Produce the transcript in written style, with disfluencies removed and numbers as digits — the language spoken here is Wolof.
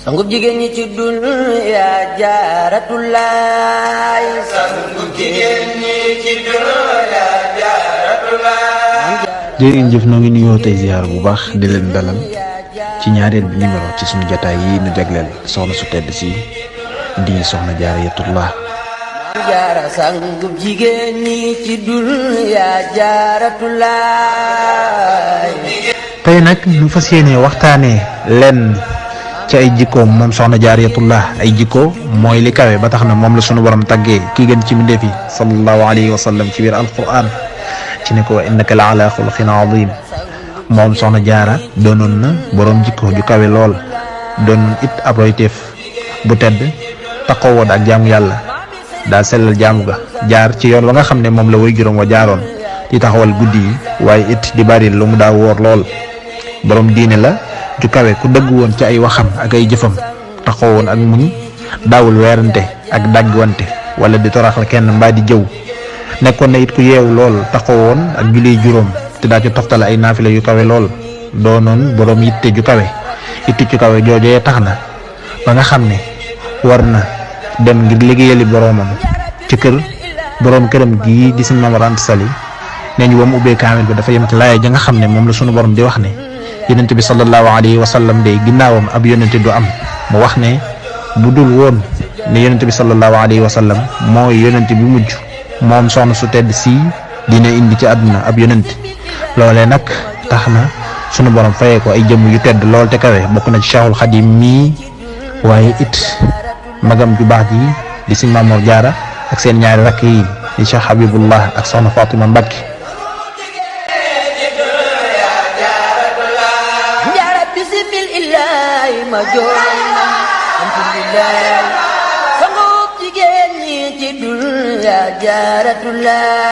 sangub jigéen ñi ci dunya Jaaratulaay. sangub jigéen ñi ci dunya Jaaratulaay. jërëjëf noo ngi nuyoo tey ziar bu baax di leen dalal ci ñaareel bi numéro ci suñu jotaay yi nu jagleel soxna su tedd si di soxna Jaaratullah. jaara sangub jigéen ñi ci dunya Jaaratulaay. tey nag ñu fas yéenee waxtaanee lenn ci ay jikkoom moom soxna Jaaratullah. ay jikko mooy li kawe ba tax na moom la sunu borom tàggee ki gën ci mbindeef yi sallallahu alayhi wa sallam ci biir alquran ci ne ko wa innaka la ala xuluqin azim. moom soxna jaara doonoon na borom jikko ju kawe lool doon it ab royteef bu tedd taxaw woon ak jaamu yàlla daa sellal jaamu ga jaar ci yoon wa nga xam ne moom la way juróom wa jaaroon di taxawal guddi yi waaye it di bari lu mu daa woor lool borom diine la ju kawe ku dëgg woon ci ay waxam ak ay jëfam taxaw woon ak muñ daawul weerante ak dàggwante wala di toraxal kenn mbaa di jëw nekkoon na it ku yeewu lool taxaw woon ak julli juróom te daa ci toftale ay naafila yu kawe lool doonoon borom yitte ju kawe yitte ju kawe joojee tax na ba nga xam ne war na dem ngir liggéeyali boromam ci kër borom këram gii di Sëñ Maam Mor Anta Sali nee ñu ba mu ubbee kaamil bi dafa yem ci laaya ja nga xam ne moom la sunu borom di wax ne yonent bi sallallahu alayhi wa sallam de ginnaawam ab yonent du am mu wax ne bu dul woon ne yonent bi sallallahu alayhi wa sallam mooy yonent bi mujj moom soxna su tedd sii dina indi ci àdduna ab yonent loolee nag tax na sunu borom fayee ko ay jëmm yu tedd lool te kawe bokk na ci Cheikhul Khadim mii waaye it magam ju baax ji di Sëñ Maam Mor Jaara ak seen ñaari rakk yi di Cheikh Habibullah ak soxna Fatima Mbacké. jaara bismillah ma jooy alhamdulillah sangub jigéen ñi ci dunya Jaaratulaay.